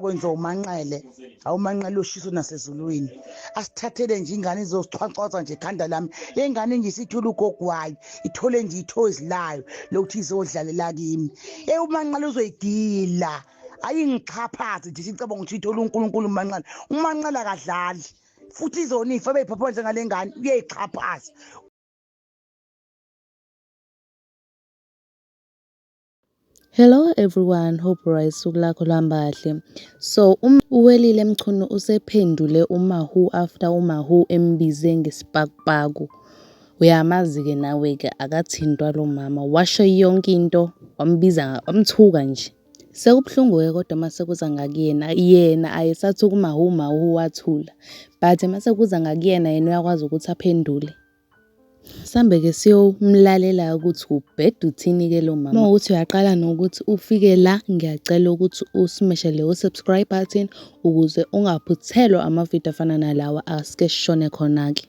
Kwenziwa uManqele, awuManqele ushiso nasezulwini. Asithathele nje ingane izosichwacwaza nje ekhanda lami. Le ngane nje isithole ugogo wayo, ithole nje ithoyizi layo lokuthi izodlalela kimi. Ey uManqele uzoyigila. Ayingixhaphaze nje sicabanga ukuthi ithole uNkulunkulu uManqele. UManqele akadlali. Futhi izona ifa beyiphaphwa njengale ngane uyayixhaphaza. Hello everyone, hope right suku lakho luhamba kahle. So um, uWelile Mchunu usephendule uMahu after uMahu embize ngesipakupaku. Uyamazi-ke nawe-ke akathintwa lo mama washo yonke into wambiza wamthuka nje. Sekubuhlungu-ke kodwa uma sekuza ngakuyena yena ayesathuka uMahu uMahu wathula but uma sekuza ngakuyena yena uyakwazi ukuthi aphendule. Sambe-ke siyomlalela ukuthi ubheda uthini-ke lo mama. Uma ukuthi uyaqala nokuthi ufike la, ngiyacela ukuthi usimeshe leyo subscribe button ukuze ungaphuthelwa amavidiyo afana nalawa asike sishone khona-ke.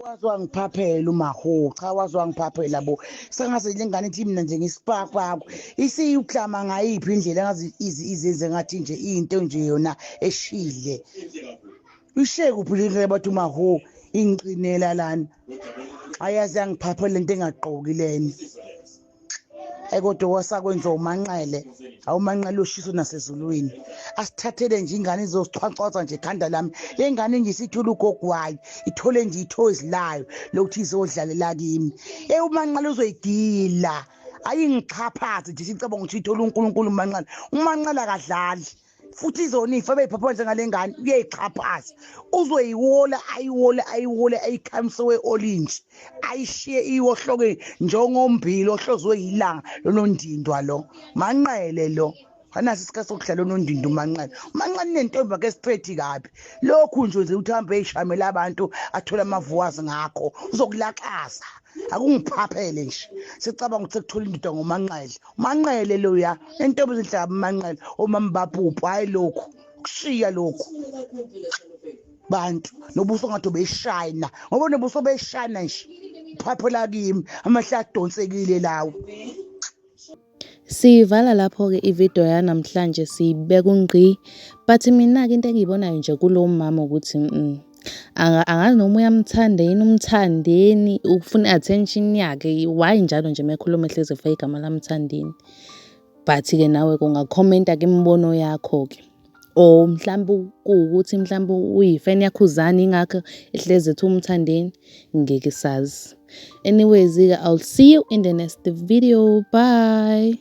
Waze wangiphaphela uMaho, cha waze wangiphaphela bo. Sengaze le ngane ithi mina nje ngisipakpaku. Isiyuklama ngayiphi indlela engazi izenze ngathi nje into nje yona eshile. Ishe kuphi le nto bathi uMaho ingiqinela lana. Ayazi yangiphaphela lento engagqoki lena. Ayi kodwa wasakwenziwa uManqele, awuManqele ushiso nasezulwini. Asithathele nje ingane izosichwacwaza nje ekhanda lami. Le ngane nje isithole ugogo wayo, ithole nje ithoyizi layo lokuthi izodlalela kimi. Ey uManqele uzoyigila. Ayingixhaphaze nje sicabanga ukuthi ithole uNkulunkulu uManqele. UManqele akadlali. Futhi izona ifa beyiphaphwa njengale ngane uyayixhaphaza. Uzoyiwola ayiwole ayiwole ayikhamise we-olintshi ayishiye iwohloke njengombili ohlozwe yilanga lonondindwa lo Manqele lo anaso isikhathi sokudlala onondindwa uManqele. UManqele unentombi yakhe straight kabi. Lokhu nje nje ukuthi hambe eyishamela abantu athole amavuwazi ngakho uzokulaxaza. Akungiphaphele nje sicabanga ukuthi sekuthola indoda ngoManqele. Manqele loya entombi ezinhlaba Manqele omambabhubhu hayi lokhu kushiya lokhu bantu nobuso ngathi ubeshayina ngoba nobuso beshayina nje phaphela kimi amehlo adonsekile lawo. Siyivala lapho-ke ividiyo yanamhlanje siyibeka ungqi. But mina-ke into engiyibonayo nje kulo mama ukuthi angazi noma uyamthanda yini uMthandeni, ufuna i-attention yakhe. Why njalo nje uma ekhuluma ehlezi efaka igama laMthandeni. But-ke nawe-ke ungakhomenta-ke imibono yakho-ke. Or mhlampe kuwukuthi mhlampe uyi-fan yaKhuzani yingakho ehlezi ethi uMthandeni, ngeke sazi. Anyways-ke, I'll see you in the next video. Bye.